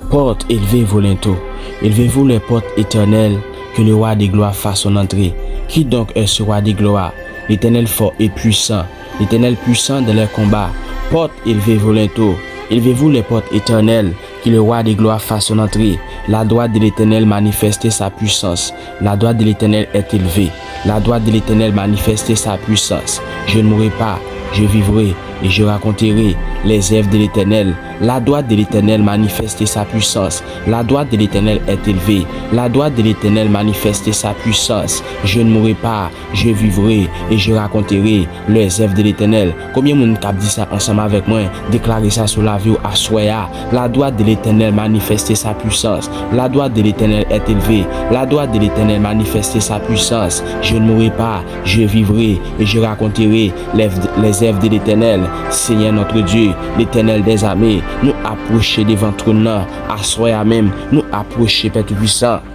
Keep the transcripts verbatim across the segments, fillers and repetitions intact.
Portes, élevez vos linteaux. Élevez-vous les portes éternelles, que le roi de gloire fasse son entrée. Qui donc est ce roi de gloire? L'Éternel fort et puissant, l'Éternel puissant dans les combats. Portes, élevez vos linteaux. Élevez-vous les portes éternelles, que le roi de gloire fasse son entrée. La droite de l'Éternel manifeste sa puissance. La droite de l'Éternel est élevée. La droite de l'Éternel manifeste sa puissance. Je ne mourrai pas, je vivrai et je raconterai les œuvres de l'Éternel. La droite de l'Éternel manifeste sa puissance. La droite de l'Éternel est élevée. La droite de l'Éternel manifeste sa puissance. Je ne mourrai pas, je vivrai et je raconterai les œuvres de l'Éternel. Konbyen moun k ap di sa ansanm avèk mwen? Deklare sa sou lavi w aswè a. La droite de l'Éternel manifeste sa puissance. La droite de l'Éternel est élevée. La droite de l'Éternel manifeste sa puissance. Je ne mourrai pas, je vivrai et je raconterai les, les œuvres de l'Éternel. Seigneur notre Dieu, l'Éternel des armées, nou apwoche devan twòn nan aswè a menm. Nou apwoche, Pè Toupisan,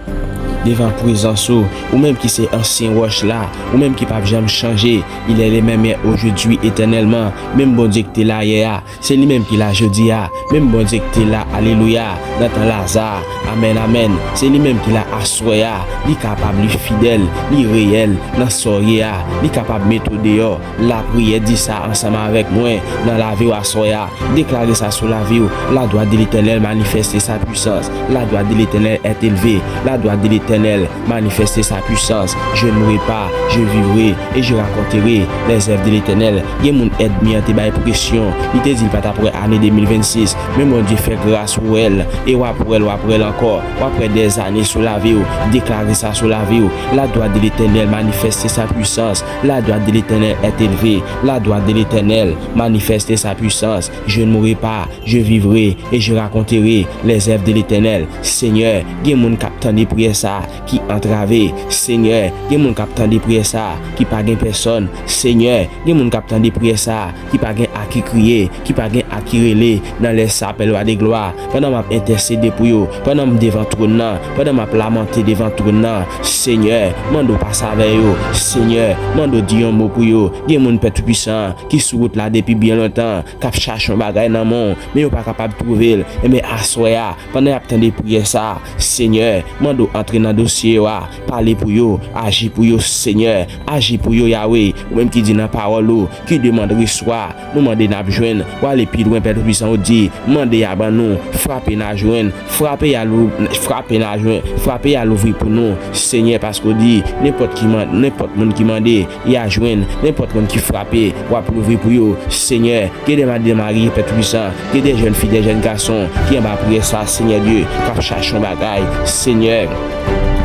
devan prezans ou, ou menm ki se ansyen wòch la, ou menm ki p ap janm chanje. Il est le même hier, aujourd'hui, éternellement. Menm Bondye ki te la yè a, se li menm ki la jodi a. Menm Bondye ki te la, alelouya, nan tan Laza. Amèn, amèn. Se li menm ki la aswè a. Li kapab, li fidèl, li reyèl nan sa w ye a. Li kapab mete w deyò. Lapriyè, di sa ansanm avèk mwen nan lavi w aswè a. Deklare sa sou lavi w. La droite de l'Éternel manifeste sa puissance. La droite de l'Éternel est élevée. La droite de l'Éternel manifeste sa puissance. Je ne mourrai pas, je vivrai et je raconterai les œuvres de l'Éternel. Gen moun ènmi an te bay presyon. Li te di l pa t ap wè ane de mil vennsis. Men Bondye fè gras, ou wè l. E w ap wè l, w ap wè l ankò. W ap wè dèzane sou lavi w. Deklare sa sou lavi w. La droite de l'Éternel manifeste sa puissance. La droite de l'Éternel est élevée. La droite de l'Éternel manifeste sa puissance. Je ne mourrai pas, je vivrai et je raconterai les œuvres de l'Éternel. Senyè, gen moun k ap tande priyè sa a ki antrave. Senyè, gen moun k ap tande priyè sa a ki pa gen pèsòn. Senyè, gen moun k ap tande priyè sa a ki pa gen a ki kriye, ki pa gen a ki rele nan lè sa a, Pè Lwa de glwa. Pandan m ap entèsede pou yo, pandan m devan twòn nan, pandan m ap lamante devan twòn nan, Senyè, mande w pase avè yo. Senyè, mande w di yon mo pou yo. Gen moun, Pè Toupisan, ki sou wout la depi byen lontan, k ap chache yon bagay nan men w, men yo pa kapab twouve l. Enben, aswè a, pandan y ap tande priyè sa a, Senyè, mande w antre nan dosye yo a, pale pou yo, aji pou yo, Senyè, aji pou yo, Yawe, ou menm ki di nan pawòl ou, qui demande reçoit, nou mande n ap jwenn, w ale pi lwen, Pè Toupisan, ou di, mande y a ban nou, frape n a jwenn, frape y a lou-, frape n a jwenn, frape y a louvri pou nou, Senyè, paske w di, nenpòt ki man-, nenpòt moun ki mande, y a jwenn, nenpòt moun ki frape, w ap louvri pou yo, Senyè, gen de madanm marye, Pè Toupisan, gen de jèn fi, de jèn gason ki anba priyè sa, Senyè Dye, k ap chache yon bagay, Senyè,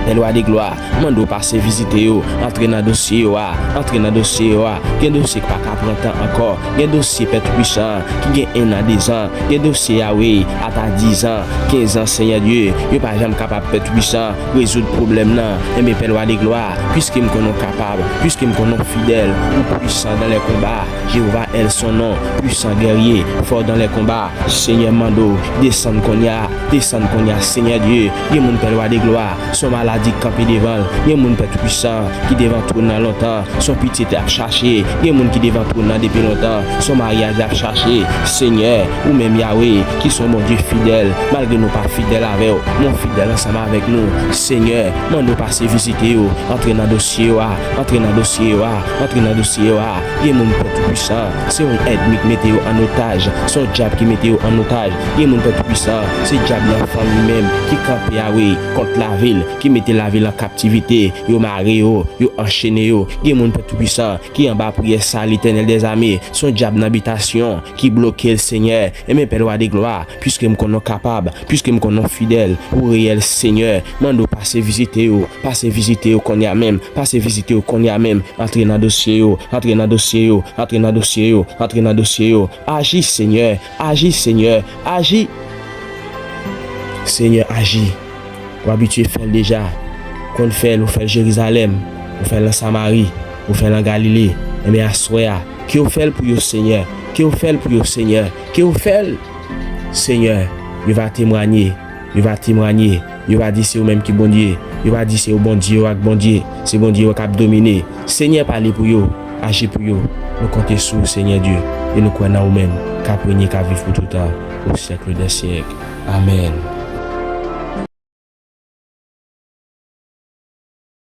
Pè Lwa de glwa, mande w pase vizite yo, antre nan dosye yo a, antre nan dosye yo a, gen dosye ki pa ka pran tan ankò, gen dosye, Pè Toupisan, ki gen en an, dezan, gen dosye, Yawe, ata dizan, kenzan, Senyè Dye, yo pa janm kapab, Pè Toupisan, rezoud pwoblèm nan, enben, Pè Lwa de glwa, piske m konnen w kapab, piske m konnen w fidèl, ou puissant dans les combats, Jewova El son non, puissant guerrier, fort dans les combats. Senyè, m mande w, desann kounye a, desann kounye a, Senyè Dye. Gen moun, Pè Lwa de glwa, se yon maladi k kanpe devan l. Gen moun, Pè Toupisan, ki devan twòn nan lontan, se yon pitit l ap chache. Gen moun ki devan twòn nan depi lontan, se yon maryaj l ap chache. Senyè, ou menm, Yawe, ki se yon Bondye fidèl, malgre nou pa fidèl avè w, men w fidèl ansanm avèk nou. Senyè, mande w pase vizite yo, antre nan dosye yo a, antre nan dosye yo a, antre nan dosye yo a. Gen moun, Pè Toupisan, se yon ènmi ki mete yo an otaj, se yon dyab ki mete yo an otaj. Gen moun, Pè Toupisan, se dyab nan fanmi menm ki kanpe, Yawe, kont lavi l, ki mete lavi l an kaptivite. Yo mare yo, yo anchene yo. Gen moun, Pè Toupisan, ki anba priyè sa, Letènèl dèzame, se yon dyab nan bitasyon ki bloke l, Senyè. Enben, Pè Lwa de glwa, piske m konnen w kapab, piske m konnen w fidèl, ou reyèl, Senyè, mande w pase vizite yo, pase vizite yo kounye a menm, pase vizite yo kounye a menm, antre nan dosye yo, antre nan dosye yo, antre nan dosye yo, antre nan dosye yo. Aji, Senyè, aji, Senyè, aji. Senyè, aji. Ou abitye fè l deja. Konn fè l, ou fè l Jerizalèm, ou fè l nan Samari, ou fè l an Galile. Enben, aswè a, ke w fè l pou yo, Senyè. Ke w fè l pou yo, Senyè. Ke w fè l. Senyè, yo va temwanye. Yo va temwanye. Yo va di se ou menm ki Bondye. Yo va di se ou Bondye yo ak Bondye. Se Bondye yo k ap domine. Senyè, pale pou yo. Aji pou yo. Nou konte sou ou, Senyè Dye. E nou kwè nan ou menm, k ap renye, k ap viv pou toutan, au siècle des siècles. Amèn.